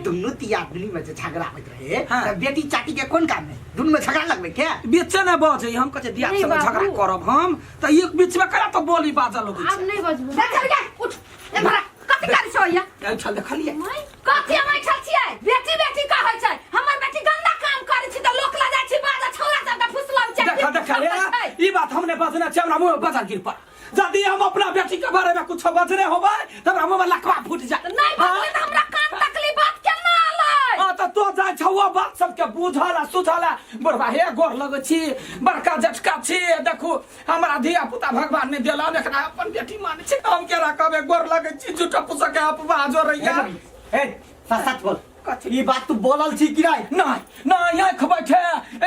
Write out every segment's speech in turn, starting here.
दुनू तियादनी में जे झगड़ा होइत रहे हाँ। त बेटी चाटी के कोन काम है दुनू में झगड़ा लगबे के बीचे ने बजै हम कहै दिया नहीं संग झगड़ा बाबू। करब हम तऽ एक बीच में करा तऽ बोली बाजऽ लगै आब छै नहीं बजबू चल गे उठ ए भरा कथी करै छौ या एहि छल देखलियै कथी हम ऐठल छियै बेटी बेटी कहै छै हमर बेटी गंदा काम करै छै तऽ लोक लऽ जाइ छै बाजा छौड़ा सबके फुसलाबै छै देखा देखा हे, ई बात हमने बजने छै हमरा मुंह में बजल गिर पड़ यदि हम अपना बेटी के बारे में कुछ बजने होबै तऽ हमरा मुंह में लकवा फूट जाए नहि बजबै तऽ हमरा कान तकली बात केना अलै हाँ तऽ तो जाइ छौ ओ बात सबके बुझल आ सुझल आ बुढ़बा हे गोर लगै छी बड़का जटका छी देखू हमरा धिया पुता भगवान ने देला एकरा अपन बेटी मानै छी हम केना कहबै गोर लगै छी झूठा फूसा के अपवाह जोड़ैया ए सच सच बोल कथी? ई बात तू बोलल छी कि नहीं नहीं नहीं आँख बैठे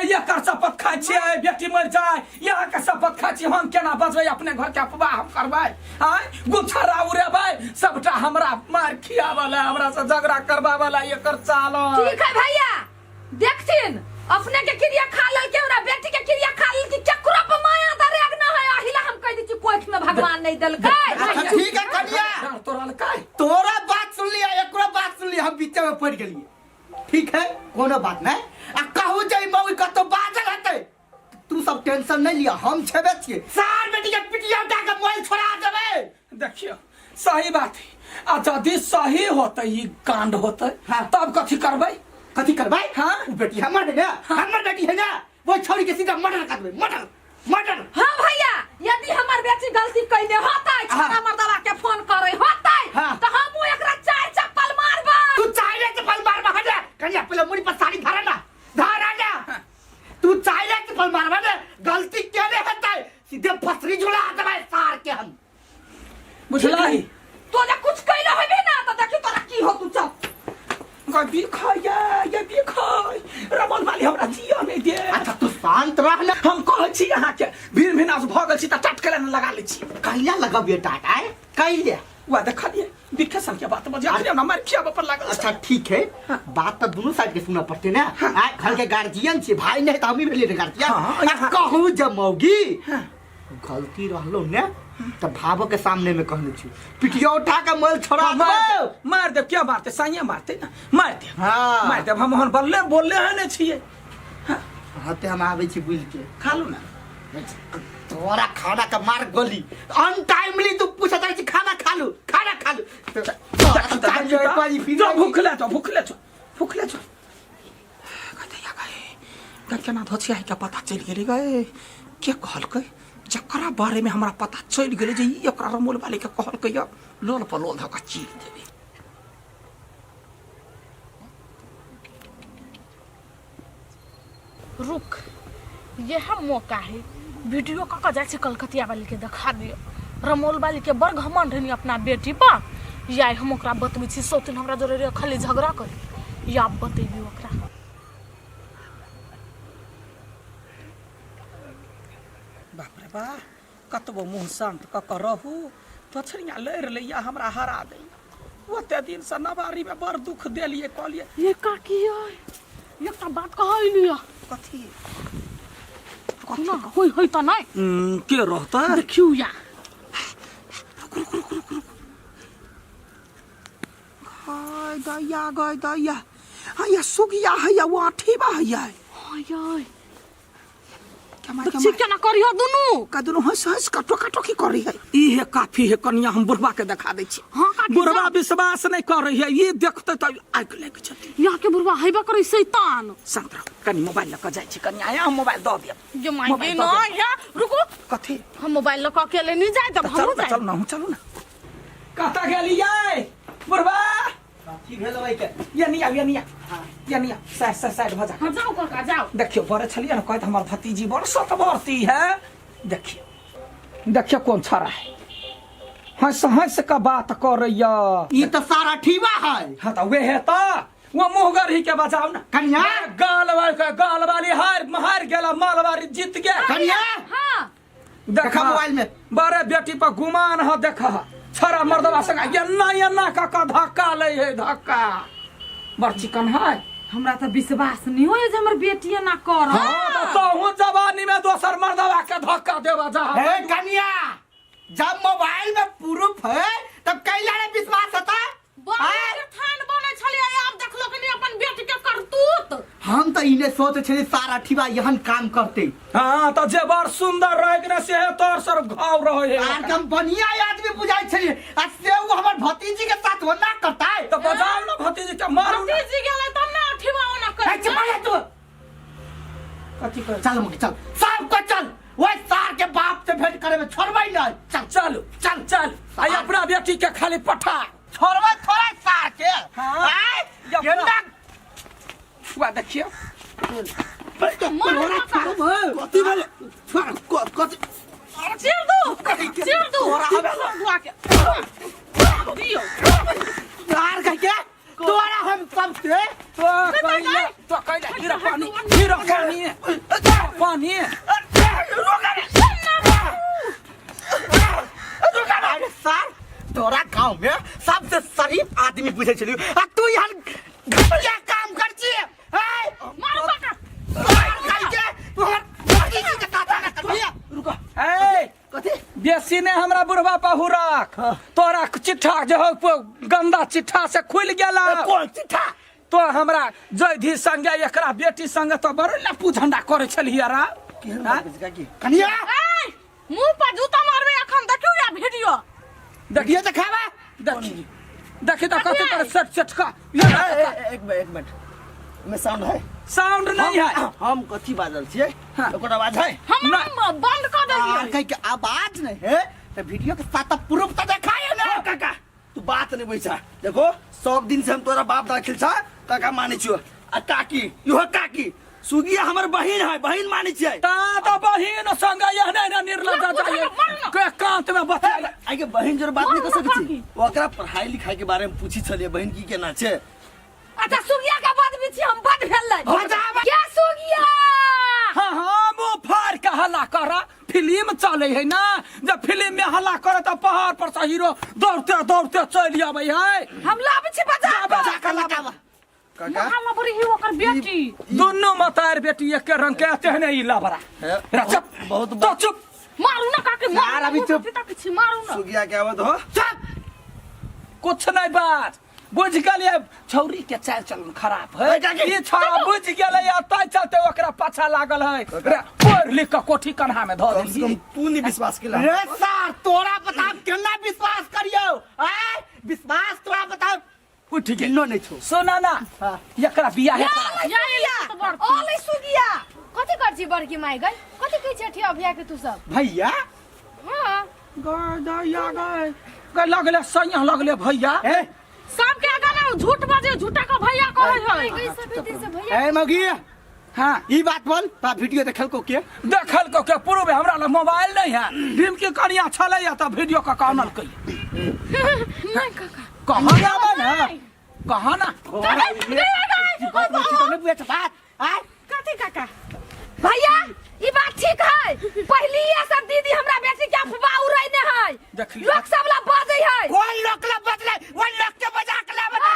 एकर शपथ खाइ छियै बेटी मरि जाय यहाँ के शपथ खाइ छी हम केना बचबै अपने घर के अपवाह हम करबै आँय गुच्छरा उड़ेबै सबटा हमरा मार खियावल है हमरा से झगड़ा करबावल है एकर चाल है। ठीक है भैया देखथिन अपने के क्रिया खा लेल के हमरा बेटी के क्रिया खा लेल कि केकरो पर माया दरेग न है अहिला हम कह दै छी कोख में भगवान नहीं देलकै अच्छा ठीक है कनिया डाँट तोड़लकै तोरा बात सुन लिया एकरो बात सुन लिया हम बीचे में पड़ गेलिए ठीक है कोनो बात नहीं आ कहू जे मौगी कतौ बाजल हेतै तू सब टेंशन नहीं लिया हम छेबे छिए सार बेटी के पिटिया उठा के मोबाइल छोड़ा देबै देखियो सही बात है आ यदि सही होतै ई कांड होतै हाँ। तब कथी करबै कथी करबै हाँ। उ बेटी हमर है ना हमर बेटी है ना वो छोड़ी के सीधा मर्डर कर देबै मर्डर मर्डर हाँ भैया यदि हमर बेटी गलती कैले होतै हाँ। छोरा मर्दवा के फोन करे होतै हाँ। तऽ हम एकरा चार चप्पल मारबै तू चाहे चप्पल मारबा हट कनिया पहले मुड़ी पर साड़ी धारा ना धारा ना तू चाहे चप्पल मारबा ना गलती केने हेतै सीधे फसरी झुला देबै सार के हम बुझलही तो जे कुछ कैले होबे ना तऽ देखी तोरा की हो तू चल गई बिखै ये ये बिखै रमन वाली हमरा जिया नहि दे अच्छा तू शांत रह ना हम कहै छी अहाँके भिन भिनास भऽ गेल छी तऽ टटकले ने लगा लै छी कैला लगबियो टाट आय कैला वएह देखलियै बिखे सन के बात बजे अखने हमरा मारि खियाबऽ पर लागल अच्छा ठीक है बात तो दोनों साइड के सुनना पड़ते ना आय घर के गार्जियन छी भाई नहीं तो हम ही भेलिए ने गार्जियन हाँ, आ यहाँ- कहू जब मौगी हाँ। गलती रहलो ने तो भावो के सामने में कहने छी पिटिया उठा के मोल छोड़ा मार देबो देब मार देब क्या मारते साइए मारते ना मार देब हाँ। मार देब हम ओहन बोलले बोलले है ने छियै हाँ ते हम आबै छी बुझ के खा लू ना तोरा खाना के मार गोली अनटाइमली तू पूछत रहै छी खाना खा लू खाना खा लू जो भूखले छौ भूखले छौ भूखले छौ गदैया गए गए केना धोछिया के पता चलि गेलै गए के कहलकै जकरा बारे में हमरा पता चलि गेलै जे ई ओकरा रमोल वाली के कहलकै यऽ लोल पर लोल धऽ कऽ चीर देबै रुक यह मौका है वीडियो कऽ कऽ जाइ छै कलकतिया वाली के देखा दियौ रमौल वाली के बड़ घमंड है अपना बेटी पर या हम ओकरा बतबै छी सौतिन हमरा जोरे रे खाली झगड़ा करी या बतेबी ओकरा बाप रे बा कतबो मुँह शान्त कऽ कऽ रहू तोछड़िया लड़ि लैया हमरा हरा दैया ओते दिनसँ नवारीमे बड़ दुख देलियै कहलियै ये काकी यै एकटा बात कहै लिअ कथी ना होय होय तऽ नहि के रहतै देखियौ या रुक रुक रुक रुक रुक गय दैया गय दैया हैया सुगिया हैया वाठी बा हैया हाय यै केना देखी केना करियो दुनू का दुनू हंस हंस के टोका टोकी कर रही है ई है काफी है कनिया हम बुढ़वा के देखा दै छी हाँ काकी बुढ़वा जाओ। विश्वास नहीं कर रही है ये देखते तो आगि लागि जेतै यहाँ के बुढ़वा हेबे करै शैतान शांत रहो कनी मोबाइल लऽ कऽ जाइ छी कनिया आया हम मोबाइल दऽ देब ये माय मोबाइल ना दऽ देब। या रुको कथी हम मोबाइल लऽ कऽ अकेले नहीं जाए तब तऽ चलू हमहूँ ना जाए चलू ना हम चलू ना कतऽ गेलियै बुढ़वा की भेल ओइ के ये नहीं आउ ये नहीं आउ ये नहीं आउ साइड साइड साइड भऽ जा हाँ जाओ काका जाओ देखियो बड़े छलियै ने कहैत हमर भतीजी बड़ सतवर्ती है देखियो देखियो कौन छड़ा है हंस हंस के बात करैया ई तो सारा ठीवा है हाँ तो वे है तो वो मुँह गरही के बचाओ ना कनिया गाल वाली गाल वाली हार हार गेला मालवारी जीत गया कनिया हाँ देखा मोबाइल में। बड़े बेटी पर गुमान ह देखा छड़ा मर्दवा संग एन्ना एन्ना का का धक्का ले है धक्का बड़ चिकन है हमरा तऽ विश्वास नहीं होय जे हमर बेटी एना कर हाँ तो तोहू जवानी में दोसर मर्दवा के धक्का देवा जा हे कनिया जब मोबाइल में प्रूफ है तब कैला रे विश्वास होता बड़ी थान बनै छलियै आब देखलो हम तऽ इने सोच छली सारा ठीबा एहन काम करते। हाँ तऽ जे बड़ सुंदर रहे कि ना से तोर सर घाव रहे है। आर कम बढ़िया आदमी बुझाइ छली आ से उ हमर भतीजी के साथ होना करता है। तऽ बजाओ ना भतीजी के मारू ना। भतीजी गेलै तब ने अठीबा ओना ए, करै चुप रह तू। कथी कहै चल मुखी चल, सबको चल, ओहि सार के बाप से भेंट करे में छोड़बै नहीं। चल चल चल चल, आई अपना बेटी के खाली पठा। छोड़बै थोड़ा सार के। हाँ। आय, या अपना- केना हुआ देखियो। तोरा छोड़बै। कथी भेलै? कथी? चीर दू, चीर दू दुआ के दियौ। सार कह के तोरा हम सबसे तो कइले, तो कइले हीरा पानी, हीरा पानी, पानी। अरे सार, तोरा गांव में सबसे शरीफ आदमी बुझे छलियो आ तू यहाँ घटिया काम कर छी। मारू काका। सार कह के तू हमर भतीजी के साथ ना करबिया। रुको ए कथी? बेसी ने हमरा बुढ़वा पहु रख, तोरा चिट्ठा जे हो गंदा चिट्ठा से खुल गेला। कोन चिट्ठा? तो हमरा जयधी संगे एकरा बेटी संगे तो बड़ लप्पू झंडा करे छलियै रा। केहन बात छै काकी? कनिया ए, मुंह पर जूता मारबे अखन। देखियौ या वीडियो। देखिए ये देखावा। देखी देखी तो कथी कर सेट सेट का। ए, ए, एक मिनट, एक मिनट, में साउंड है? साउंड नहीं है। हम कथी बाजल छियै? हाँ। ओकर आवाज है? हम नहीं। बंद कर आर देलियै। कह के आवाज नहीं है तो वीडियो के साथ प्रूफ तो देखाए ना। ओ काका, तू बात नहीं बैठा। देखो, सब दिन से हम तोरा बाप दाखिल छा काका माने छियो आ काकी इहो काकी सुगिया हमर बहिन है, बहिन माने छियै। ता तो बहिन संगे एहने ने निर्लज्ज जाइए के कांत में बतिया। आइ के बहिन जोर बात नहीं कर मारू ना सकै छी। ओकरा पढ़ाई लिखाई के बारे में पूछी छलियै बहिन की केना छै। अच्छा सुगिया के बाद भी छी हम बद भेलै। बजाबे। क्या सुगिया? हाँ हाँ, मुँह फाड़ के हल्ला कर। फिल्म चले है ना, जब फिल्म में हल्ला करे तो पहाड़ पर से हीरो दौड़ते दौड़ते चलि आबै है। हम लाबै छी बजा। जा बजा के लगावा। काका महालबरी ही ओकर बेटी। दुनू मतार बेटी एके रंग के तेहने ई लबरा। है। रा चुप। बहुत तो चुप। मारू ना काकी, मारू यार, ना, अभी मुँह चुप। पर तक छी, मारू ना। सुगिया के आवत हो। चुप। कुछ नहीं बात बुझ गेलियै, छौरी के चाल चलन खराब है। ए, काकी। ई छौड़ा बुझ गेलै आ तै चलते ओकरा पाछा लागल है। रे पढ़ लिख के कोठी कन्हा में धऽ कम से कम देलियै। तू नहीं विश्वास केला। रे सार, तोरा बताब केना विश्वास करियौ? आय विश्वास तोरा बताब उठ गेल। किन्नो नहीं छो। सुना ना, हाँ। एकरा बियाहे करा। या ये तो बड़ ओले सुगिया कथी कर छी बड़की माय गई? कथी कहै छी अठिया भैया के तू सब? भैया। हां। गय दैया गय गय, लगले सैया लगले भैया। ए सबके आगा ना झूठ बजे, झूठा का भैया कहै है। गई सब दिन से भैया। ए मगी। हाँ। ई बात बोल, ता वीडियो देखल को के? देखल को के पूर्व हमरा लग मोबाइल नहीं है। भीम के कनिया छलै या त वीडियो के कानल कई। नहीं काका। कहाँ जाबे ना, कहाँ ना। बात नहीं बुझे बात आय। कथी काका? भैया ई बात ठीक है, पहली ये सब दीदी हमरा बेटी के अफवाह उड़ैने है। देखली। लोग सब ला बजै है। कोन लोक ला बदले? वो लोक के बजा के ला बता।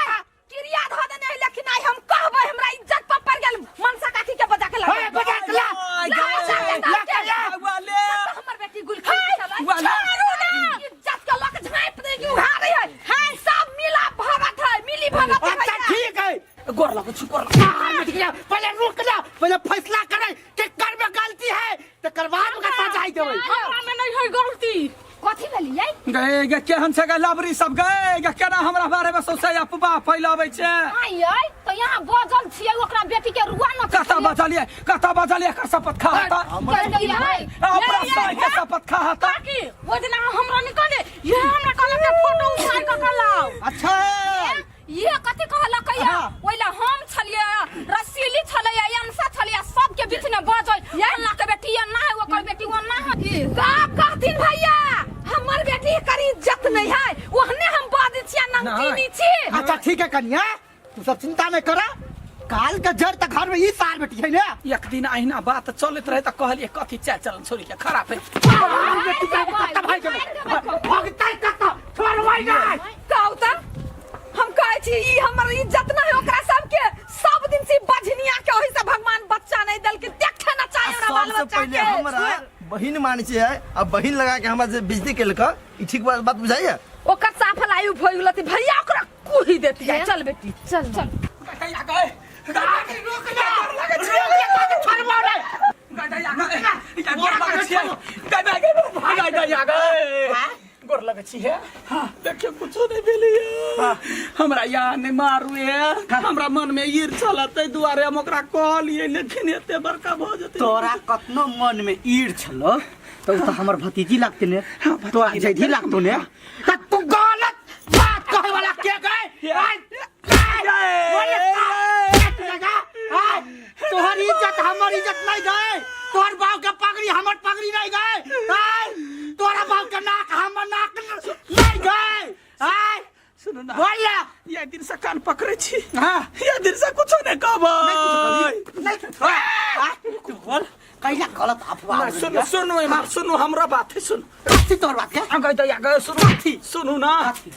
क्रिया धऽ देने है, लेकिन आइ हम कहबै हमरा इज्जत पर पड़ गेल। मनसा काकी के बजा के ला। हे, बजा के ला। ला, बजा के ला, ला के ला। वाले हमर बेटी गुल खाई छलै। वाले। छोड़ू ना, इज्जत के लोक झाँपि दे कि उघा रही है। हाय सब मिला भगत है, मिली भगत है। अच्छा भैया। ठीक है, गोर लगै छी, गोर लगै। बाहर में निकले, पहले रुक जा, पहले फैसला करे कि कर में गलती है तो करवा में सजाई देबै। हमरा में नहीं है गलती। कथी भेलियै? गए गे केहन छै गे लबरी सब गए गे, केना हमरा बारे में सौंसे अफवाह फैलाबै छै। आइ यै तो यहाँ बजल छियै ओकरा बेटी के रुआ न। कतऽ बजलियै, कतऽ बजलियै? एकर शपथ खा हता। अपना साई के शपथ खा हता। काकी, ओ दिन अहाँ हमरा निकाले ये हमरा कहलक के फोटो उठाय के के लाओ। अच्छा ये कथी कहलक या? हाँ। ओइला हम छलियै, रसीली छलैया, अंसा छलैया, सबके बीच में बजै फल्ला के बेटी एना है, ओकर बेटी ओना है। का कहथिन भैया, हमर बेटी एकर इज्जत नहीं है, ओहने हम बजै छियै नंगटीनी छी। अच्छा ठीक है कन्या, तू सब चिंता नहीं करा, काल के जड़ तक घर में ई साल बेटी है ना। एक दिन अहिना बात चलैत रहे तऽ कहलियै कथी चाल चलन छोरी के खराब है। बेटी के कत्ता भाई के भगतै कत्ता छोड़बै नहीं। कहू तऽ हम कहै छी ई हमर इज्जत नहीं है ओकरा सबके। सब दिन से बझनिया के ओहि से भगवान बच्चा नहीं देलकै, देखे ना चाहे हमरा बाल सबसे बच्चा पहिले के। हमरा बहिन मानै छियै आ बहिन लगा के हमरा जे बिजली केलक, ई ठीक बात बात बुझाइया? ओकर साफ लायु भइ गेल भैया, ओकरा कुही देती है। चल बेटी चल चल। गैया गए रुक ना रुक ना तो छोड़बो रे गोर लगै छियै गाय गाय गाय गाय गोर लगै छियै देखियौ कुछो नहि भेलैया हमरा या नहि मारू हे हमरा मन में ईर छल ताहि दुआरे हम ओकरा कहलियै लेकिन एते बड़का भऽ जेतै तोरा कतनो मन में ईर छलो तो उ तो हमर भतीजी लागते ने तोरा जैधी लागतो ने त तू गलत बात कहे वाला के गए आय, आय, बोले का? के लगा? आय, तोहर इज्जत हमर इज्जत नहीं गए तोहर बाप के पगड़ी हमर पगड़ी नहीं गए आय, तोरा बाप के नाक हमर नाक नहीं गए आय सुनू ना बोल ना ये दिन से कान पकड़े छी हाँ ये दिन से कुछो नहीं कहबै नहीं आय, तू बोल कैला गलत अफवाह ना, सुनू सुनू एम्हर सुनू हमरा बात है सुनू कथी तोहर बात के आगे दैया गए सुनू कथी? सुनू ना कथी?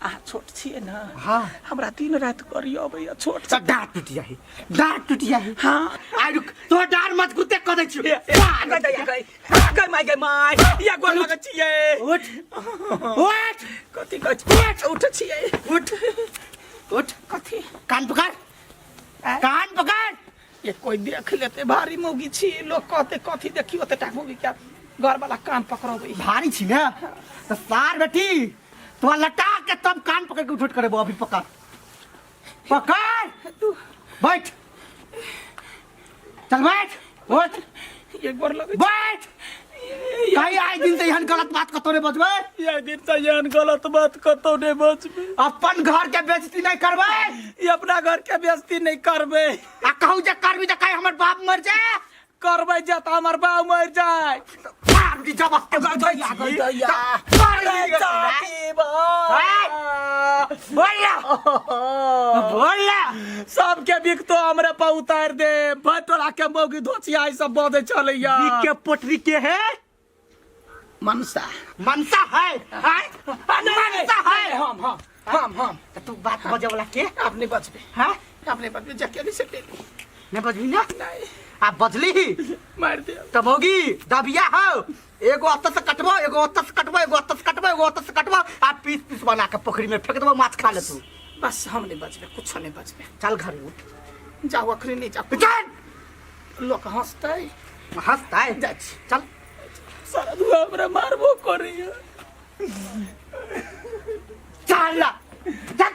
अहाँ छोट छियै ना हाँ। हमरा दिन राति करी अबैया छोट तऽ डाँट टूटि जाइ डाँट टूटि जाइ हाँ आइ रुक तोहर डाँट मजबूते कऽ दै छियौ आगे दैया गए आगे माय गए माय या गोर लगै छियै उठ उठ कथी कहै छी उठ छियै उठ उठ कथी कान पकड़ कान पकड़ ये कोई देख लेते भारी मौगी छी लोग कहते कथी देखी ओते टा मौगी के घर वाला कान पकड़बै भारी छी ने तऽ सार बेटी तोरा लटा के तब कान पकड़ के उठोट करेबो अभी पकड़ पकड़ तू बैठ चल बैठ उठ ये गोर लगै बैठ कहीं आइ दिन से एहन गलत बात कतौ नहीं बजबै ये दिन से एहन गलत बात कतौ नहीं बजबै अपन घर के बेइज्जती नहीं करबै ये अपना घर के बेइज्जती नहीं करबै आ कहू जे करबी तऽ कहीं हमर बाप मर जाए करबै जे तऽ हमर बाप मर जाए मार दी जबरदस्ती दैया मार दी बोल ना बोल ना सबके बिकतो हमरे पर उतार दे भटोला के मौगी धोचिया ई सब बदे चलैया ई के पोटरी के है मनसा मनसा है हैं? मनसा है हम हम हम हम त तू बात बजे वाला के अपने बचबे हैं अपने बचबे जकेली से ले ली नहीं बजबी ना नहीं आ बजली ही मार दे तब होगी दबिया हो एगो अत से कटबो एगो अत से कटबो एगो अत से कटबो एगो अत से कटबो आ पीस पीस बना के पोखरी में फेंक देबो माछ खा ले तू बस हम नहीं बचबे कुछ नहीं बचबे चल घर उठ जाओ अखनी नहीं जाओ चल लोग हंसते हंसता है जाइ छी। चल सारा दुआ हमरा मारबो करैया चल ना चल